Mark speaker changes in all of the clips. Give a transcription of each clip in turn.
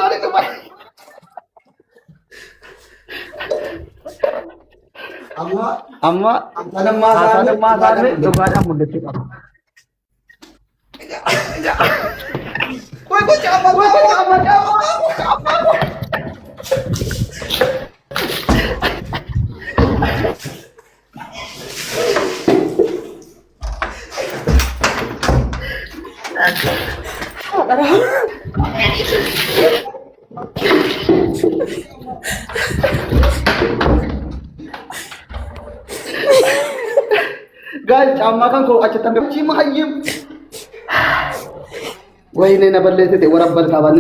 Speaker 1: Bishaan dhuma.
Speaker 2: Amma
Speaker 1: Amma
Speaker 2: haasaan
Speaker 1: haasaan ammaa
Speaker 2: isaanii
Speaker 1: isaanii dhugaadhaan mul'achuu qaba.
Speaker 2: Qoy qoy caammaa
Speaker 1: Qoy qoy caammaa caammaa caammaa. Gaal caammaa kan koo achitti hambee achii mahayyim. Wayinee na balleessite warabbal qaaban.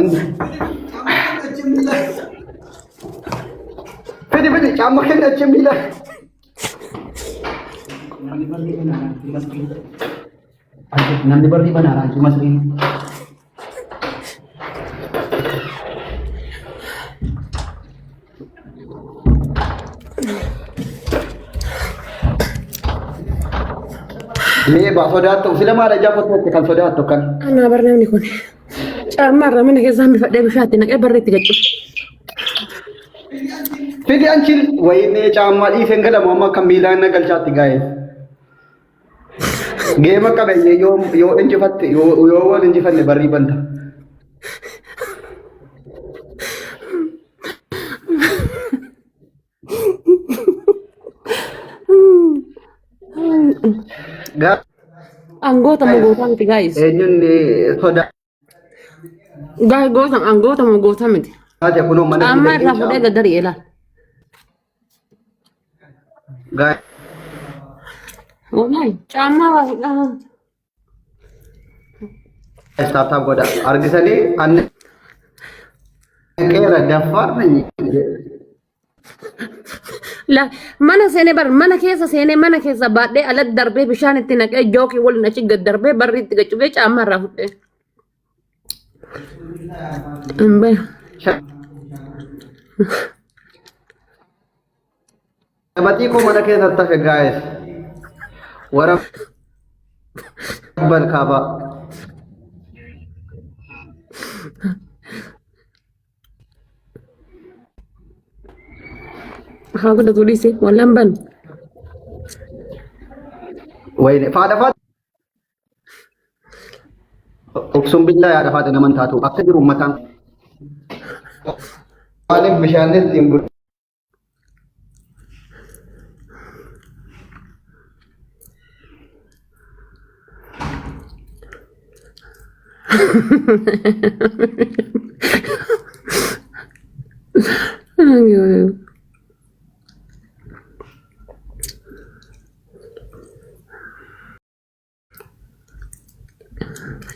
Speaker 1: Fidi fidi caammaa kenna achi miila. Namni barrii banaa masrii. Namni barrii banaa raanchi masrii. Leeba sodaattu sila maal ijaa kottu kan sodaattu kan.
Speaker 3: Anaa bar namni kun caammaa irraa mana keessaa hambifadhee bishaatti naqee barri itti gaccu.
Speaker 1: Fidi anchi wayinee caammaa dhiiseen galamu amma akka miilaan na galchaatti gaa'e. Geema qabeenya yoo yoo injifatte yoo yoo wal injifanne barrii banta. Gaa'e
Speaker 3: Angoota moo gootaa miti gaayis.
Speaker 1: eenyuun sodaate
Speaker 3: Gaay goota angoota moo gootaa miti.
Speaker 1: kunoo mana
Speaker 3: Caammaa irraa fuudhee gad ari'e laal.
Speaker 1: Gaa'e
Speaker 3: Wallahi caammaa waa fuudhaa.
Speaker 1: Taap godha argisanii anni qeera daffaar
Speaker 3: La mana seenee bar mana keessa seenee mana keessa baadhee alatti darbee bishaan itti naqee jookii waliin achi gad darbee barri itti gad cufee caammaa irraa fudhee. Hin beeku.
Speaker 1: Shabaxii koo mana keessatti hafe gaa'es. Wara balkaabaa.
Speaker 3: Haa godhatu dhiise wallaan banu.
Speaker 1: Wayne faadha faadha. Obsuun billaa yaada faadha naman taatu akka jiru mataan. Maaliif bishaan ittiin bulu?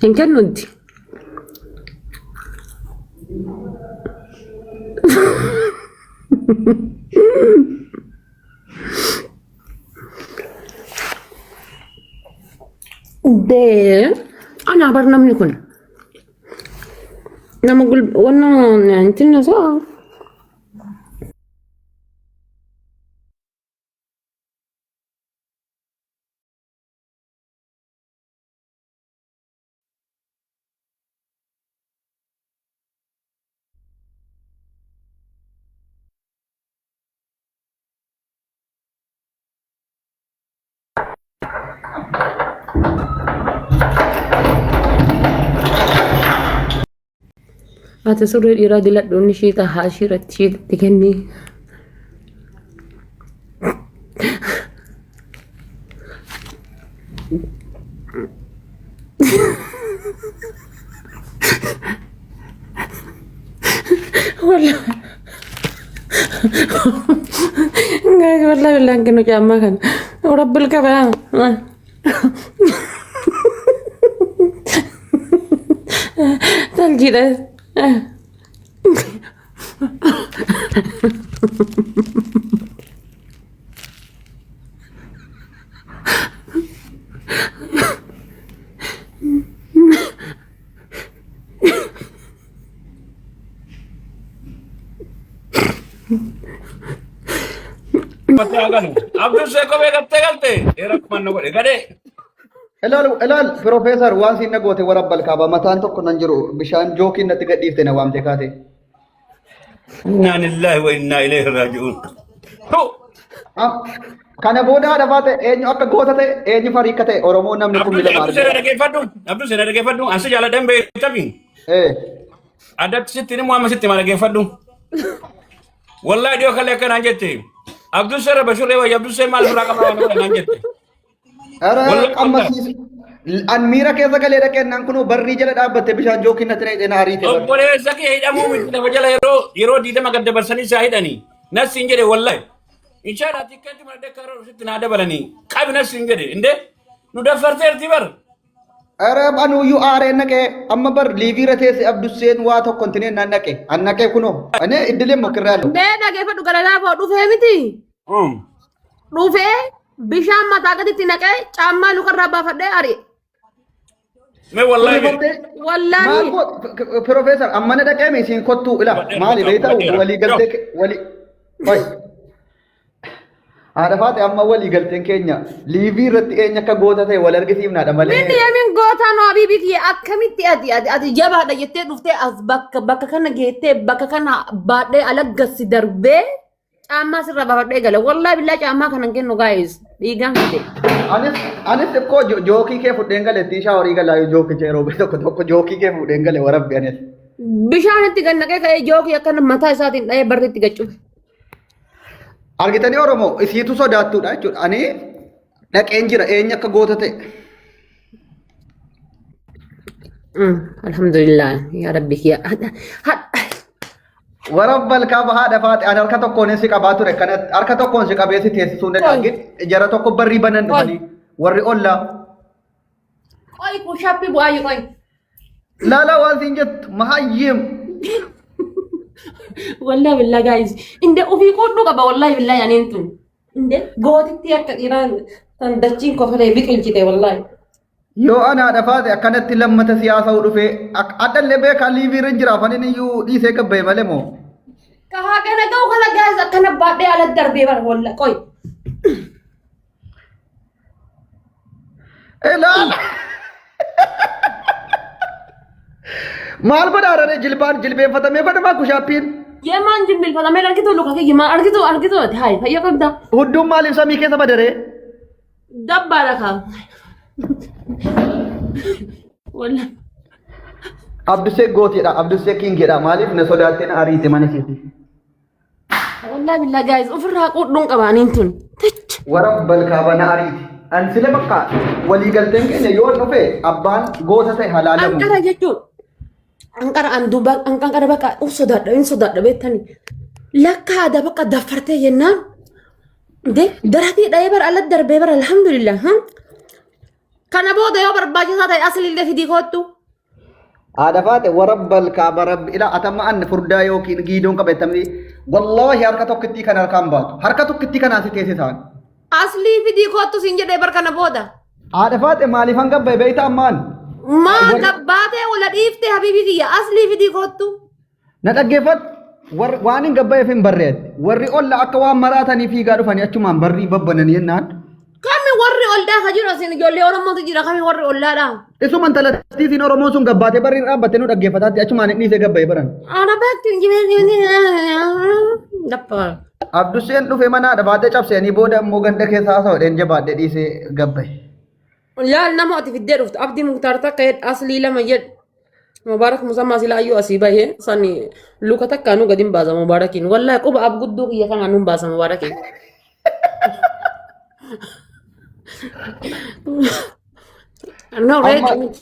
Speaker 3: Hin kennuuti. Dee anaa bar namni kun nama gul wanna intinna isaa Ati surree dhiiraa diladhu inni ishii tahaa ishii irratti ishii itti kenni. Wallah. Guys, wallah billaan kennu caammaa kana. Rabbil qabaa. Taljiidha.
Speaker 4: Abdul see kophee gattee galte. Dhiira akkuma na godhe gadhee.
Speaker 1: Ilaal ilaal piroofeesar waan siin na goote warabbal kaaba mataan tokko nan jiru bishaan jookiin natti gadhiifte na waamte kaate.
Speaker 4: Innaa lillaahi wa innaa ilayhi raaji'uun. Hu!
Speaker 2: Kana booda haadha faate eenyu akka goota ta'e, eenyu farii akka ta'e Oromoo namni kun
Speaker 4: Abduu
Speaker 2: lama
Speaker 4: Abduu seera
Speaker 2: argina.
Speaker 4: dhaggeeffadhu. Abduu seera dhaggeeffadhu. Ansi jaaladhan beektafi.
Speaker 2: Eh.
Speaker 4: Addatti sitti himu, amma sitti hima, dhaggeeffadhu. Wallahi dhiyoo kallee akkanaan jette. Abduu seera bashurree wayya, Abduu seera maal biraa qaba waan naan jette.
Speaker 2: Ara
Speaker 4: Wallahi
Speaker 2: amma
Speaker 4: wallahi.
Speaker 2: siis an miira keessa galee dhaqeennaan kunoo barrii jala dhaabbatte bishaan jookiin natti naqxee na ariite barri.
Speaker 4: Obboleessa kee hidhamuu miti, lafa jala yeroo 20 gad dabarsanii isaa hidhanii. Nas hin jedhe wallahi. Inshallah tikkeetti mana dekkaaroo sitti naa dabalanii. Qabi nas hin jedhe. Indee nu daffarteerti bar.
Speaker 2: Ara anuyyuu aareen naqee amma bar liiviira teesse Abdusseen waa tokko hin tineen naan naqe. An naqee kunoo ane iddileen mokkirraa jiru.
Speaker 3: Ndee dhageeffadhu, gara laafoo dhufee miti. Dhufee bishaan mataa gaditti naqee caammaa lukarraa baafadhee ari'e.
Speaker 4: Mee wallahi jedhe.
Speaker 2: Maal
Speaker 3: Wallaahi.
Speaker 2: goo Profeesar, amma na dhaqee isiin kottuu ila maali beektaa walii galtee walii. Qoy. Haadha faate, amma walii galteen keenya liivii irratti eenyu akka goota ta'e wal argisiifnaadha malee.
Speaker 3: Miti yemin gootaa nu habiibii kiyya, akkamitti ati jabaadha jettee dhuftee as bakka kana geettee bakka kana baadhee alaggassi darbee caammaa sirra baafadhee gala. Wallaahi billaa caammaa kana hin kennu, guys, dhiigaan fide.
Speaker 2: Anis ikkoo jookii kee fudheen gale, ittiin shaaworii galaa yoo jookicha yeroo tokko tokko jookii kee fuudheen gale warabbi anis.
Speaker 3: Bishaan itti gannaqee ka'ee jookii akkana mataa isaatiin dha'ee barri itti gaccufe.
Speaker 2: Argitanii Oromoo, isiitu sodaattuudha jechuudha. Ani dhaqeen jira eenyu akka goota ta'e.
Speaker 3: Alhamdulillah yaa rabbi kiyya.
Speaker 2: Warabba kaaba, haadha faate, ani harka tokkoon si qabaa ture, kanatti harka tokkoon si qabee si teessisuu hin danda'an. Jara tokko barrii banan dhufanii warri ollaa.
Speaker 3: Qoy, push-upii bu'aayyuu qoy.
Speaker 2: Laalaa waan siin jettu mahayyeem.
Speaker 3: Wallahi billah guys. Inde ofii qodhu qaba, wallahi billah yaaniin tun. Inde gootitti akka dhiiraan tan dachiin kofalee biqilchite wallahi.
Speaker 2: Yoo ana haadha faate akkanatti lammata siyaasa dhufee adhallee beekaa liivii irra jira afaan iyyuu dhiisee gabbaye malee moo.
Speaker 3: Kahaa kana ga'u kana guys, akkana baadhee ala darbee bara walla qoy.
Speaker 2: Ilaala. Maal godhaa jilbaan jilbeenfatamee godhamaa push-upiin?
Speaker 3: Yemaan jilbeenfatamee argitu, luka kiyya maal argitu argitu ati hayi fayya qabda.
Speaker 2: Hudduun maaliif samii keessa badaree?
Speaker 3: Dabbaadha kaa. Walla.
Speaker 2: Abdusee gootiidha. Abdusee kingiidha. Maaliif na sodaattee na ariite mana keetii?
Speaker 3: Wallahi billah guys, ofirraa qudhuun qabaaniin tun. Tach.
Speaker 2: Warabbal kaaba na ariite. An sila bakka waliigalteen keenya yoo dhufe abbaan goota ta'e halaalamu.
Speaker 3: Anqara jechuun. Anqara an duuba anqara bakka uf sodaadha hin sodaadha beektani. Lakka aadaa bakka daffartee jennaan. De daratii dha'ee bara ala darbee bara, alhamdulillah. Kana booda yoo barbaachisaa ta'e aslillee fidii koottu.
Speaker 2: Haadha faate, warabbal kaaba, rabbi ila atamma an furdaa yookiin giidoon qabeettamni wallaahi harka tokkittii kan harkaan baatu harka tokkittii kanaan si teessisaan.
Speaker 3: Aslii fidii koottu siin jedhee bar kana booda.
Speaker 2: Haadha faate, maaliif hanga bahe beeyta ammaan?
Speaker 3: Maa gabbaatee wala dhiiftee habiibii kiyya, aslii fidii koottu.
Speaker 2: Na dhaggeeffadhu. Warri waan hin gabbayeef hin barreetti. Warri olla akka waan maraatanii fiigaa dhufanii achumaan barrii babbananii jennaan.
Speaker 3: Kami warri ollaa ka jiru? Asin ijoollee Oromootu jira, kami warri ollaadha?
Speaker 2: Isuma intalattii isiin Oromoon sun gabbaatee barrii dhaabbattee nu dhaggeeffataatti achumaan hin dhiisee gabbaye baran.
Speaker 3: Ana baatti Dappa.
Speaker 2: Abdusseen dhufe mana dhabaatee cabseanii booda immoo ganda keessa haasa'u dheen jabaadhee dhiisee gabbaye.
Speaker 3: Laal, nama ati fiddee dhuftu Abdii Muktaar takka jedhu, Aslii lama jedhu. Mubaarak Musammaa sila ayyuu asii bahee sani luka takka nu gadi hin baasa Mubaarakiin. Wallahi quba abgudduu kiyya kana nu hin baasa Mubaarakiin. No, ready miti.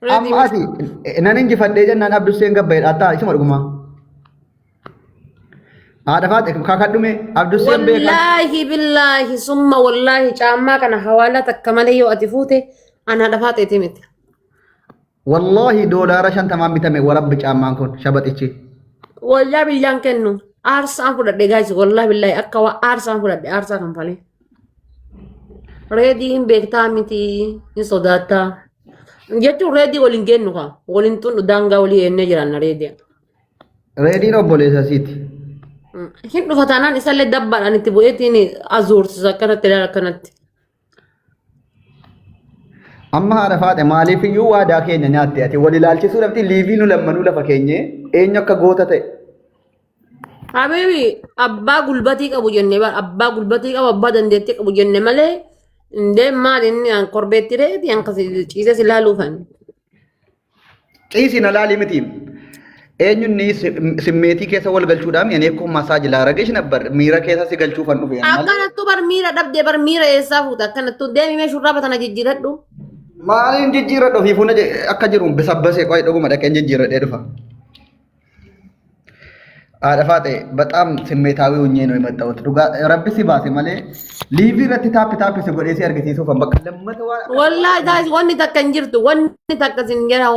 Speaker 3: Ready
Speaker 2: Amma ati nan injifadhee jennaan Abdusseen gabbaye dhaattaa isuma dhugumaa. Haadha faate, kakadhume Abdusseen beekaa.
Speaker 3: Wallaahi billaahi summa wallaahi, caammaa kana hawaalaa takka malee yoo ati fuute ana dhafaa ta'eeti miti.
Speaker 2: Wallaahi $50n bitame warabbi caammaan kun shabaxichi.
Speaker 3: Wallaahi billaan kennu aarsaan fudhadhe guys, wallaahi billaahi akka waa aarsaan fudhadhe, aarsaa kanfalee. Reedii hin beektaa miti, hin sodaattaa. Jechuun reedii waliin geennu kaa waliin xunnu daangaa walii eennee jiraanna reedii.
Speaker 2: Reediin obboleessa siiti.
Speaker 3: Hin dhufa taanaan isallee dabbaadhaan itti bu'eetiin azuursisa akkanatti ilaala akkanatti.
Speaker 2: Amma haadha faate, maaliif iyyuu waadaa keenya nyaatte ati wal ilaalchisuu dhabdi liivii nu lammanuu lafa keenye eenyu akka goota ta'e.
Speaker 3: Habibi abbaa gulbatii qabu jenne bar abbaa gulbatii qabu abbaa dandeettii qabu jenne malee indee maal inni an korbeetti reeti an kasi ciisee si laaluufan.
Speaker 2: Ciisi na laalii miti. Eenyuun simmeetii keessa wal galchuudhaan ani akkuma masaaj laaragesh nabbar miira keessa si galchuufan dhufe.
Speaker 3: Akkanattuu bar miira dhabdee bar miira eessaa fuuta akkanattuu deemi mee shurraaba tana jijjiiradhu.
Speaker 2: Maaliin jijjiiradhu ofii fuuna akka jiru bisabbasee qo'ee dhuguma dhaqeen jijjiiradhee dhufa. Haadha Faaxee በጣም ስሜታዊ ሆኜ ነው የመጣሁት። Dhugaa rabbi si baase malee liivii irratti taappi taappi si godhee si argisiisuufan bakka lammata waan
Speaker 3: Wallahi guys, wanni takka hin jirtu, wanni takka sin jedha,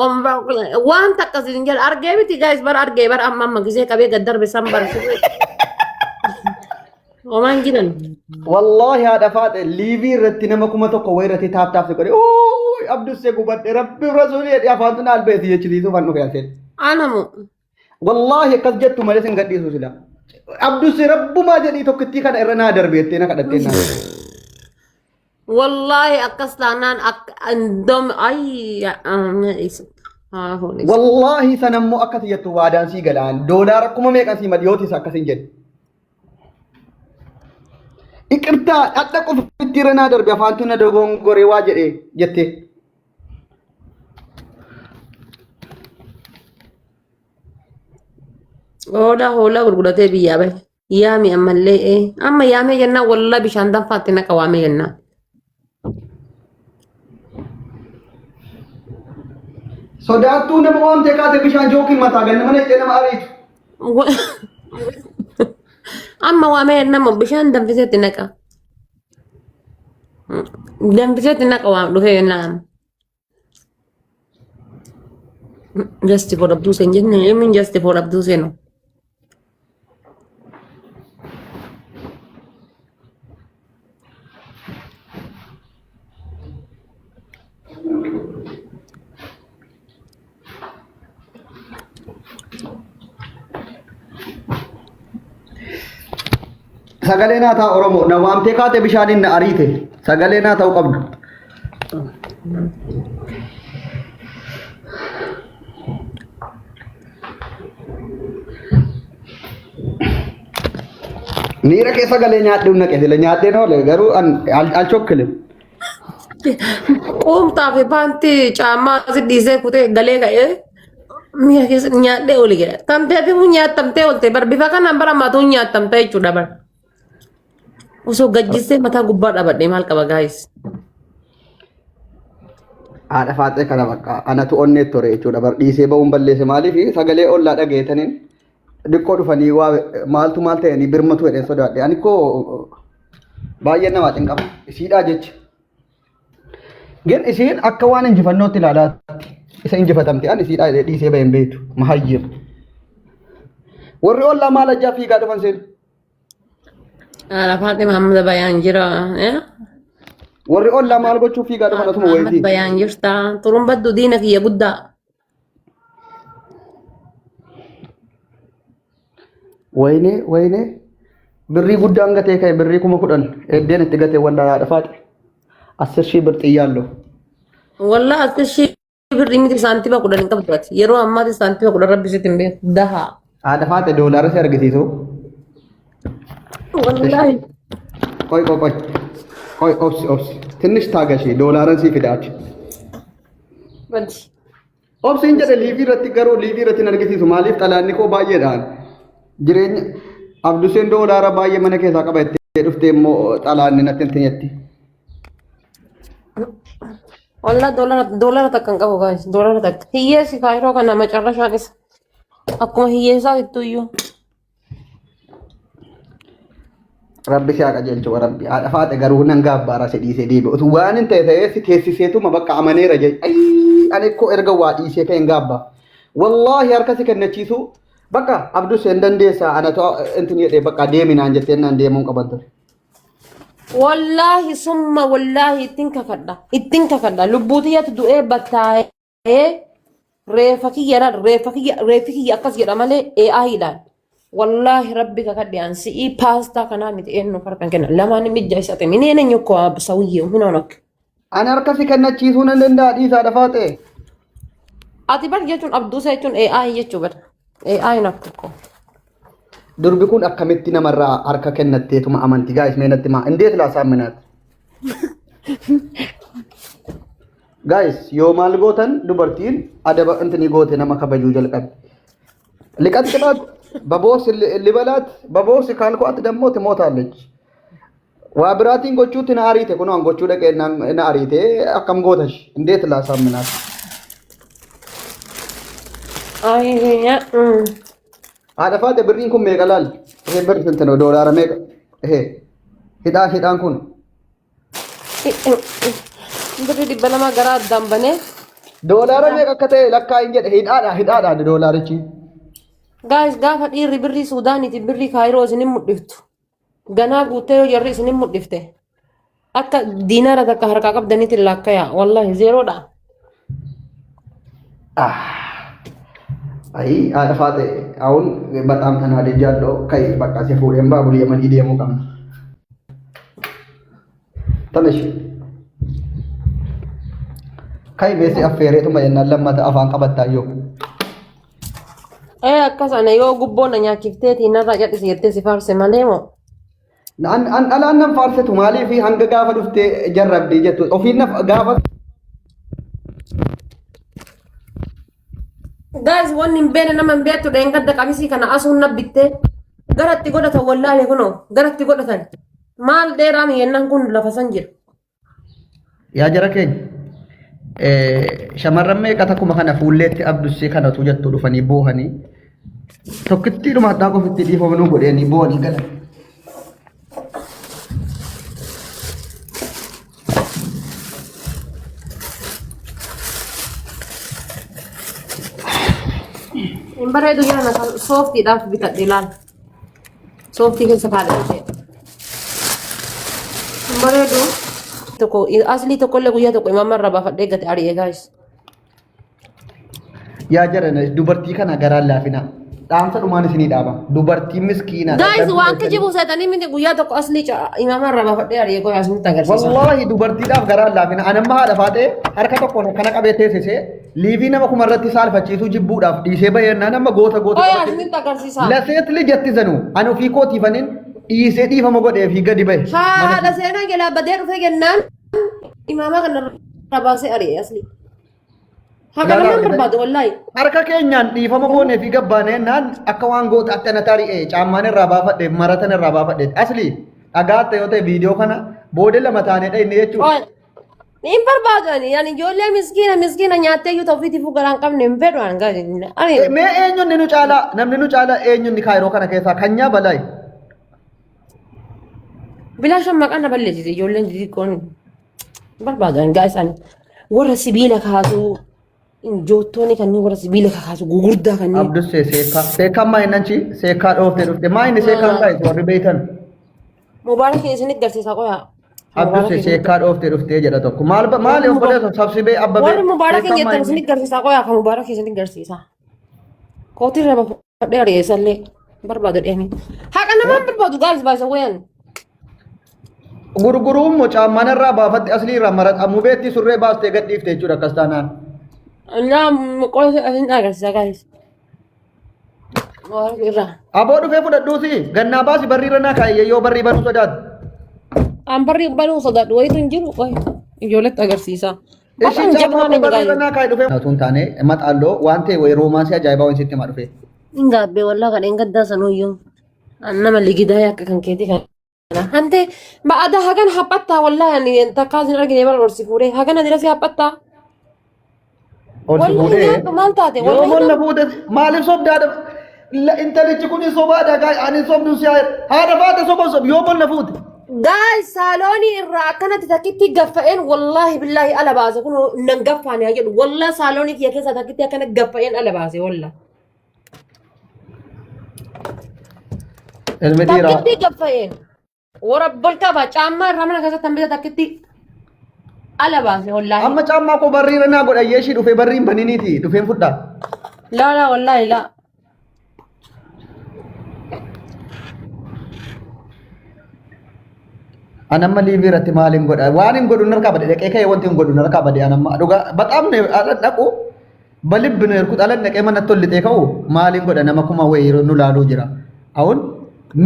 Speaker 3: waan takka sin jedha. Argee miti guys, bar argee bar amma amma gisee qabee gad darbe san bar. Homaan jiran.
Speaker 2: Wallahi haadha Faaxee liivii irratti nama 1000 wayii irratti taap taap si godhee ooy abdussee gubadhe rabbi rasuulii jedhee afaan tun albeesi jechisiisuufan dhufe aseen.
Speaker 3: Anamu.
Speaker 2: Wallahi akkas jettu malee sin gadhiisu sila. Abdussee rabbumaa jedhii tokkittii kana irra naa darbe jettee na kadhattee naa.
Speaker 3: Wallahi akkas taanaan akka andom ay haa holis.
Speaker 2: Wallahi sanammoo akkas jettu waadaan sii galaan doolaara kuma meeqa sii madiyootis akkas hin jedhu. Iqirtaa dhadha qofitti irra naa darbe afaantu na dogongoree waa jedhee jettee.
Speaker 3: Hoolaa hoolaa gurguratee biyyaa bahe. Yaami ammallee ee. Amma yaamee jennaan wallahi bishaan danfaatti naqa waamee jennaan.
Speaker 2: Sodaattuu nama waamtee kaate bishaan jookiin mataa ganna mana ittee nama ariitu.
Speaker 3: Amma waamee jennaan bishaan danfiseetti naqa. Danfiseetti naqa waam dhufee jennaan. Just for Abduu Seen jenne eenyuun just for Abduu Seenu.
Speaker 2: Sagalee naa ta'a Oromoo na waamtee kaate bishaaniin na ariite sagalee naa ta'uu qabdu. Miira keessa galee nyaadhee naqe sila nyaadheen oole garuu an al chokkile.
Speaker 3: Quumtaa fi paantii caammaa si dhiisee kutee galee ka'ee miira keessa nyaadhee oli jedha. Tamtee fi nyaattamtee oolte bar bifa kanaan bara matuu nyaattamtee jechuudha bar. Osoo gajjissee mataa gubbaa dhaabadhee maal qaba gaayis.
Speaker 2: Haadha faaxee kana bakka anatu onnee ture jechuudha bar dhiisee ba'uun balleesse maaliif sagalee ollaa dhageetaniin diqqoo dhufanii waa maaltu maal ta'anii birmatu jedheen sodaadhe ani koo baay'ee namaa cinqama isiidhaa jecha. Gin isiin akka waan injifannootti ilaalaatti isa injifatamte ani isiidhaa jedhee dhiisee ba'een beektu mahayyim. Warri ollaa maal ajjaa fiigaa dhufan seen?
Speaker 3: Haadha faaxee Mahammad Bayaan jira.
Speaker 2: Warri ollaa maal gochuu fiigaa dhufan asuma
Speaker 3: Mahammad
Speaker 2: wayitii?
Speaker 3: Bayaan jirta. Turumbaddu diina kiyya guddaa.
Speaker 2: Wayinee wayinee birrii guddaan gatee ka'e birrii 10,000 eddeen itti gatee wallaa haadha faaxe. Asir shii bir xiyyaallo.
Speaker 3: Wallah akka ishee birrii miti saantima 10 hin qabdu ati. Yeroo ammaati saantima 10 rabbi sitti hin beeku. Dahaa.
Speaker 2: Haadha faaxe doolaara si argisiisu.
Speaker 3: Wallaahi.
Speaker 2: Qoy qoy qoy. Qoy obsi obsi. Tinnish taagashi doolaaran sii fidaati.
Speaker 3: Badi.
Speaker 2: Obsiin jedhe liivii irratti garuu liivii irratti hin argisiisu maaliif xalaanni koo baay'eedhaan jireenya Abduseen doolaara baay'ee mana keessaa qaba jettee dhuftee immoo xalaanni natti hin tinyetti.
Speaker 3: Wallah doolara doolara takka hin qabu guys. Doolara takka. Hiyyeessi kaayiroo kana macarrashaan isa. Akkuma hiyyeessaa iyyuu.
Speaker 2: Rabbi si haa qajeelchu rabbi haadha faaxe garuu nan gaabbaara si dhiisee deebi'u. Utuu waan hin ta'e ta'ee si teessiseetuma bakka amaneera jedhe. Ayii ani koo erga waa dhiisee ka'e hin gaabba. Wallaahi harka si kennachiisu bakka Abdus hin dandeessaa anatu intin jedhee bakka deemi naan jettee naan deemuun qaban ture.
Speaker 3: Wallaahi summa wallaahi ittiin kakadha. Ittiin kakadha. Lubbuu tiyyatu du'ee battaa'ee reefa kiyya laal reefa kiyya reefi kiyya akkas jedha malee AI dhaan. Wallaahi rabbi kakadhe an si'ii paastaa kanaa miti eenyu harkan kenna. Lamaan mijja isa ta'e mineen eenyu koo sawiyyee hin onak.
Speaker 2: Ani harka si kennachiisuu nan danda'a dhiisaa dhafaa ta'e.
Speaker 3: Ati bar jechuun abduusa jechuun AI jechuu bar. AI nakku ko.
Speaker 2: Durbi kun akkamitti namarraa harka kennatteetuma amanti guys mee natti himaa. Indeet laasaamminaat? Guys yoo maal gootan dubartiin adaba intini goote nama kabajuu jalqabdi. Liqaxxilaat baboos libalaat baboos kaalkuwaat dammoo timootaallech. Waa biraatiin gochuutti na ariite kunoo an gochuu dhaqee na ariite akkam gootash indeet laasaamminaat? Haadha faate birriin kun meeqa laal? Ehee birri sinti ነው doolaara meeqa? Ehee hidhaan hidhaan kun
Speaker 3: Birri 200 garaa addaan banee.
Speaker 2: Doolaara meeqa akka ta'e lakkaa hin jedhe hidhaadha hidhaadha doolaarichi.
Speaker 3: Guys, gaafa dhiirri birrii Suudaaniiti birrii Kaayiroo isinin mudhiftu. Ganaa guuttee yoo jarri isinin mudhifte. Akka diinaara takka harkaa qabdaniitiin laakkayaa. Wallahi zeeroodha.
Speaker 2: Ayi haadha faate አሁን በጣም ተናድጃለሁ። ከይ በቃ si fuudheen baabur Yamanii deemuu qabna. Tanash. Kai beesi affeereetuma jennaan lammata afaan qabattaa yoo.
Speaker 3: Ee akkas ana yoo gubboo na nyaachifteetii narraa cadhisi jettee si faarse malee moo.
Speaker 2: An an dhalaan nan faarsitu maaliif hanga gaafa dhuftee jarrabdii jettu ofiin na gaafa
Speaker 3: Guys, wanni hin beekne nama hin beektu dheengadda qamisii kana asuun na bittee garatti godhatan wallaahi kunoo garatti godhatan maal dheeraa miyyannaan kun lafa san jira.
Speaker 2: Yaa jara keenya shamarran meeqa takkuma kana fuulleetti abdussee kanatu jettu dhufanii boohanii tokkittiidhuma hadhaa qofitti dhiifamnuu godheenii boohanii galan.
Speaker 3: Hin bareedu jira na sooftiidhaaf bitadhe ilaal. Sooftii keessa kaadhate. Hin bareedu. Tokko aslii tokkollee guyyaa tokko imaama irraa baafadhee gate ari'e guys.
Speaker 2: Yaa jara dubartii kana garaan laafinaa. Dhaamsa dhumaan isinii dhaaba. Dubartii miskiina.
Speaker 3: Guys, waan kijibu seetanii miti guyyaa tokko aslii imaama irraa baafadhee ari'e qoy asinitti agarsiisa.
Speaker 2: Wallaahi dubartiidhaaf garaan laafina. Anamma haadha faatee harka tokkoon akkana qabee teessisee liivii nama kuma irratti saalfachiisuu jibbuudhaaf dhiisee baheennaan amma goota goota.
Speaker 3: Qoy asinitti agarsiisa.
Speaker 2: Laseet lijatti zanuu ani ofii kootiifanin dhiisee dhiifama godhee fi gadi bahe.
Speaker 3: Haadha seenaa jalaa badee dhufee jennaan imaama kana irraa baasee ari'e aslii. Haqa
Speaker 2: Ilaalaa
Speaker 3: namaan
Speaker 2: argitanii?
Speaker 3: barbaadu wallaahi.
Speaker 2: Harka keenyaan dhiifama goonee fi gabbaanee naan akka waan goota akka na tari'e caammaan irraa baafadhe maratan irraa baafadhe asli dhagaatta yoo ta'e viidiyoo kana booda lama taanee inni jechuudha.
Speaker 3: Oye, hin barbaadu ani ani ijoollee miskiina miskiina nyaattee iyyuu ta'u ofiitiifuu garaa hin qabne hin fedhu ani gaari. Ani
Speaker 2: Mee eenyunni nu caalaa namni nu caalaa eenyunni kaayiroo kana keessaa kanyaa balaayi.
Speaker 3: Bilaashaan maqaa na balleessite ijoolleen xixiqqoon hin barbaadu ani gaa'is ani warra sibiila kaasuu joottoonni kanneen warra sibiila kakaasu gugurdaa kanneen.
Speaker 2: Abdussee seekaa seekaan maa inni achi seekaa dhooftee dhufte maa inni seekaan gaa'is warri beeytan.
Speaker 3: Mubaarakiin isinitti garsiisa qoyaa.
Speaker 2: Abdussee seekaa dhooftee dhuftee jedha tokko maal maali obboleessa sabsibee abbabee.
Speaker 3: Warri mubaarakiin jettan isinitti garsiisa qoyaa kan mubaarakiin isinitti garsiisa. Kootii irra baafadhee ari'eessallee barbaadu dheemi. Haqa namaan barbaadu gaa'is baay'isa wayan.
Speaker 2: Gurguruun moo caammaan irraa baafatte aslii irraa maraxamuu beetti surree baastee gadhiifte jechuudha akkas taanaan.
Speaker 3: Laa qola isin agarsiisa gaa'is. Mubaaraki irraa.
Speaker 2: Aboo dhufee fudhadhuusi gannaa baasi barrii irra naa kaayee yoo barrii banuu sodaatu.
Speaker 3: An barri banuu sodaadhu wayitu hin jiru qoy ijoolletti agarsiisa.
Speaker 2: Ishiin
Speaker 3: Bakka
Speaker 2: caammaa
Speaker 3: jabaa
Speaker 2: koo
Speaker 3: nama
Speaker 2: barrii irra
Speaker 3: gaa'is.
Speaker 2: naa kaayee dhufee. Tun taane maxaalloo waan ta'e wayi roomaansii ajaa'ibaa waan sitti himaa dhufee.
Speaker 3: Hin gaabbee wallaa kan hin gaddaa sanuyyuu. An nama ligidaa akka kan keetii kana. Hante ba'ada hagan haphattaa wallaahi ani takkaa sin argine bara ol si fuudhee hagan ani rasi haphattaa.
Speaker 2: Ol si
Speaker 3: Wallahi
Speaker 2: fuudhee.
Speaker 3: nyaadhu maal taate
Speaker 2: Yoo
Speaker 3: wallahi
Speaker 2: molla fuute maaliif sobdaadha? Intalichi kun sobaadha gaay ani sobdu si haadha faate soba sob yoo molla fuute.
Speaker 3: Gaay saaloonii irraa akkanatti takkitti gaffa'een wallaahi billaahi ala baase kun nan gaffaane haa jedhu wallaahi saaloonii kiyya keessaa takkitti akkana gaffa'een ala baase wallaahi.
Speaker 2: Ilmi dhiiraa.
Speaker 3: Takkitti gaffa'een warra bolqaba caammaa irraa mana keessatti hambisa takkitti ala baase wallaahi.
Speaker 2: Amma caammaa koo barrii irra naa godha yeeshii dhufee barrii hin baniniiti dhufeen fudhaa.
Speaker 3: Laa laa wallaahi laa.
Speaker 2: An amma liivii irratti maal hin godha waan hin godhu narkaa bade dhaqee ka'ee wanti hin godhu narkaa bade an amma dhugaa baxaam ne ala dhaqu balibbi nu erkut ala dhaqee manatti ol lixee ka'u maal hin godha nama kuma wayii nu laaluu jira. አሁን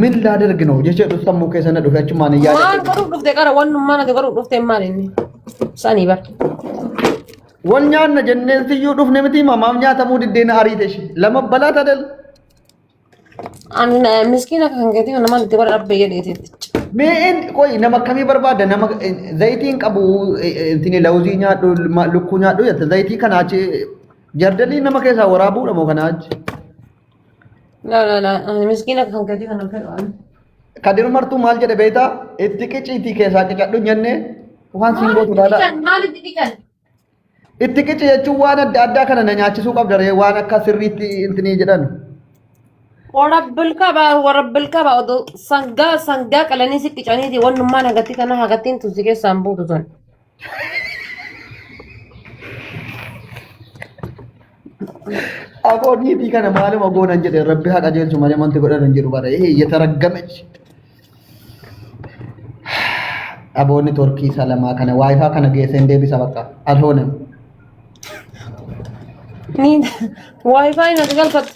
Speaker 2: ምን ላደርግ ነው jecha sammuu keessa na dhufe achumaan hin
Speaker 3: Maal
Speaker 2: yaadadhe.
Speaker 3: godhuuf dhufte qara wannummaan ati godhuuf dhufte maal inni? Sanii bar.
Speaker 2: Wal nyaanna jenneen siyyuu dhufne miti maamaaf nyaatamuu diddeena ariite ishee lama balaa tadal.
Speaker 3: Ani miskiina kan keetii nama itti godha dhabbe jedheetitti.
Speaker 2: Mee qoy nama akkamii barbaada nama zayitii hin qabu intini lawuzii nyaadhu lukkuu nyaadhu jette zayitii kana achi jardalii nama keessaa waraabuudha moo kana achi.
Speaker 3: La la la ani miskiina kan keetii kana fedhu ani.
Speaker 2: Kadir martuu maal jedhe beektaa itti qiciitii keessaa qicadhu jennee waan siin gootu laala.
Speaker 3: Maalitti dhiqan?
Speaker 2: Itti qici jechuun waan adda addaa kana na nyaachisuu qabda ree waan akka sirriitti intinii jedhan.
Speaker 3: Warabbil qaba warabbil qaba odoo sangaa sangaa qalanii si qicaniiti wannummaan hagatti kana hagattiin tusi keessaan buutu sun.
Speaker 2: Aboo niitii kana maaluma goonan jedhe rabbi haa qajeelchu malee wanti godhan hin jiru bara ee yetaraggamech. Aboonni torkii salamaa kana waayifaa kana geesseen deebisa bakka alhoonam.
Speaker 3: Ni waayifaayi nati galfattu.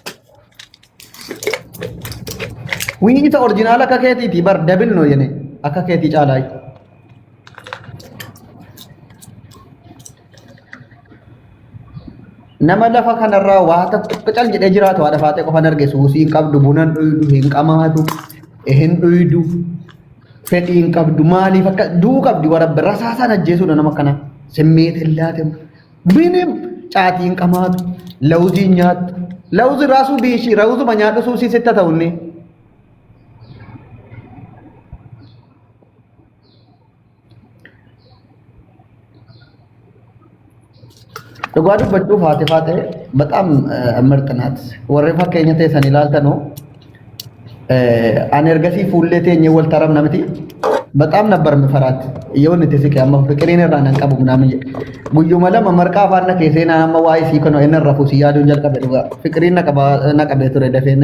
Speaker 2: Wii isa orjinaal akka keetiiti bar dabil no jene akka keetii caalaa. Nama lafa kanarraa waa tokko cal jedhee jiraatu haadha faatee qofan arge suusii hin qabdu buna hin dhuydu hin qamaatu hin dhuydu fedhii hin qabdu maaliif akka du'uu qabdi warabbe rasaasaan ajjeesuudha nama akkana simmeet hin laatemu minim caatii hin qamaatu lawuzii hin nyaattu lawuzi raasuu biishii rawuzuma nyaadhu suusii sitta ta'unni. Dhugaa dubbachuuf haati faatee በጣም ምርጥ ናት. Warri fakkeenya teessan ilaaltanu ani ergasii fuullee teenyee wal taramna miti በጣም ነበር የምፈራት የሆነ ትስቂ amma ፍቅሬን irraa nan qabu ምናምን guyyuma lama marqaa afaan na keessee naan amma waa'ee sii kana inni rafu si yaaduun jalqabe dhugaa ፍቅሪin na qabee ture dafee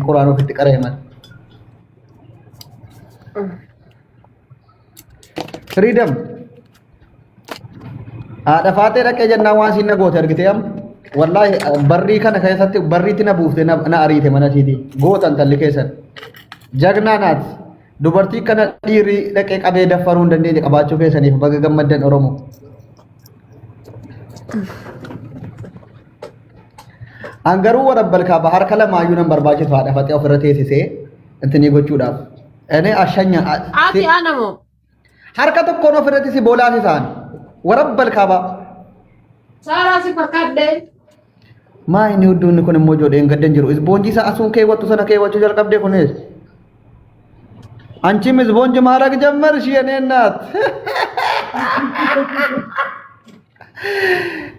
Speaker 2: quraan ofitti qaree mal. Freedom. Haadha faatee dhaqee jennaan waan siin na goote argitee amma wallaahi barrii kana keessatti barriitti na buufte na ariite mana isiitii gootan talli keessan jagnaa naat dubartii kana dhiirri dhaqee qabee daffaruu hin dandeenye qabaachuu keessaniif baga gammaddan Oromoo. An garuu warabbal kaaba harka lamaayyuu nan barbaachisu haadha faatee ofirra teessisee intinii gochuudhaaf. Inni ashanya
Speaker 3: Ati anamoo.
Speaker 2: harka tokkoon ofirratti si boolaasisaan warabbal kaaba.
Speaker 3: Saaraa si fakkaadhee.
Speaker 2: Maa inni hudduunni kun immoo ijoolleen gaddan jiru. Isboonjii isaa asuun keewwattu sana keewwachuu jalqabdee kunis. አንቺም ስፖንጅ ማድረግ ጀመርሽ የኔ እናት።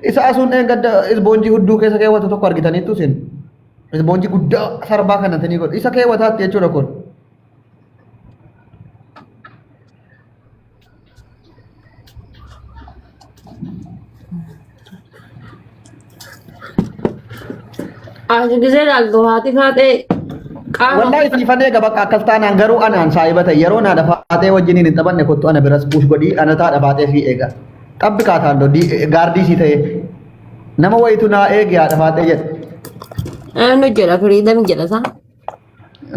Speaker 2: Isa asuun gadda isboonjii hudduu keessa keewwatu tokko argitaniittu isin. Isboonjii guddaa sarbaa kanatanii godhu. Isa keewwataatti jechuudha kun.
Speaker 3: Ati gisee ilaaltu haati faatee qaama.
Speaker 2: Wallahi siifan eega bakka akkas taanaan garuu anaan saahiba ta'e yeroo na dhafaatee wajjiniin hin taphanne kottu ana biras push godhii ana taa dhafaatee fi eega. Xabbi kaataan gaardii sii ta'e nama wayitu naa eegi haa dhafaatee jedhe.
Speaker 3: Eenyu jedha firiidam jedha isaa.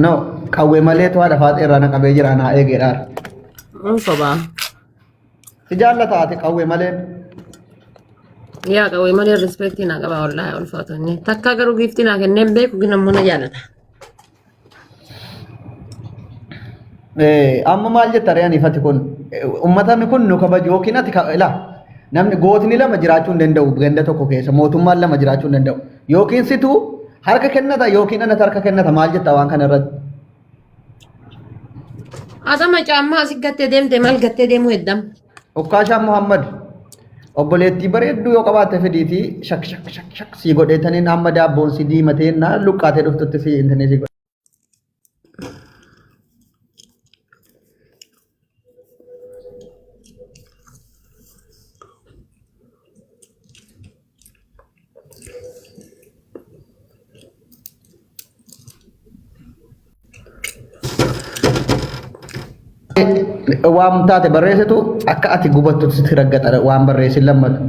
Speaker 2: No qawwee malee tu haadha faatee irraa na qabee jira naa eegeedhaan.
Speaker 3: Mun sobaa.
Speaker 2: Si jaallata ati qawwee malee.
Speaker 3: Yaa qawwee malee rispeektii naa qaba wallaahi ulfaatu inni. Takka garuu giiftii naa kenneen beeku gina immoo na jaalata.
Speaker 2: Amma maal jetta ree anifati kun uummatanni kun nu kabaju yookiin ati ilaa namni gootni lama jiraachuu hin danda'u ganda tokko keessa mootummaan lama jiraachuu hin danda'u yookiin situ harka kennata yookiin anatu harka kennata maal jetta waan kana irratti.
Speaker 3: Atama caammaa asii gattee deemte maal gattee deemuu heddam.
Speaker 2: Ukkaashaan Muhammad obboleettii bareedduu yoo qabaatte fidiitii shak shak shak shak sii godheetaniin amma daabboon si diimatee na luqqaatee dhuftutti si intinii si godhe. Waan taate barreessitu akka ati gubattu sitti raggaxa waan barreessin lammatu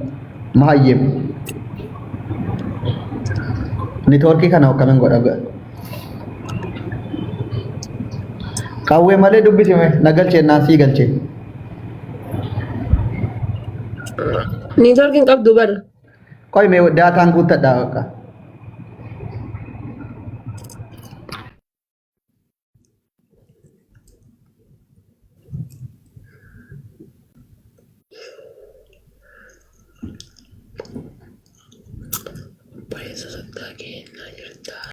Speaker 2: mahayyeem. Niitoorkii kana akkamiin godha? Qawwee malee dubbisi mee na galchee naan sii galchee.
Speaker 3: Niitoorkiin qabdu bara.
Speaker 2: Qoy mee daataan guuttadhaa bakka.
Speaker 3: Obboleessa soddaa keenyaa jirta.